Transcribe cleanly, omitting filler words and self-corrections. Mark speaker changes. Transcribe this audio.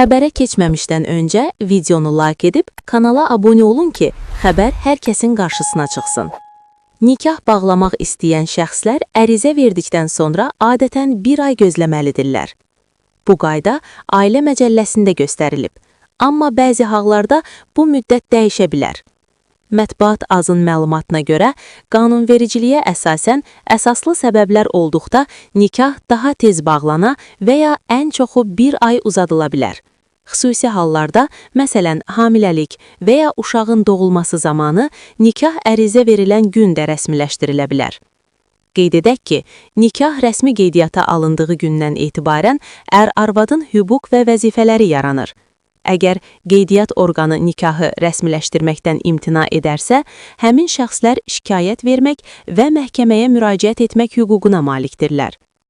Speaker 1: Xəbərə keçməmişdən öncə videonu like edib kanala abunə olun ki, xəbər hər kəsin qarşısına çıxsın. Nikah bağlamaq istəyən şəxslər ərizə verdikdən sonra adətən bir ay gözləməlidirlər. Bu qayda Ailə Məcəlləsində göstərilib. Amma bəzi hallarda bu müddət dəyişə bilər. Mətbuat azın məlumatına görə, qanunvericiliyə əsasən əsaslı səbəblər olduqda nikah daha tez bağlana və ya ən çoxu bir ay uzadıla bilər. Xüsusi hallarda, məsələn, hamiləlik və ya uşağın doğulması zamanı nikah ərizə verilən gün də rəsmiləşdirilə bilər. Qeyd edək ki, nikah rəsmi qeydiyyata alındığı gündən etibarən ər-arvadın hüquq və vəzifələri yaranır. Əgər qeydiyyat orqanı nikahı rəsmiləşdirməkdən imtina edərsə, həmin şəxslər şikayət vermək və məhkəməyə müraciət etmək hüququna malikdirlər.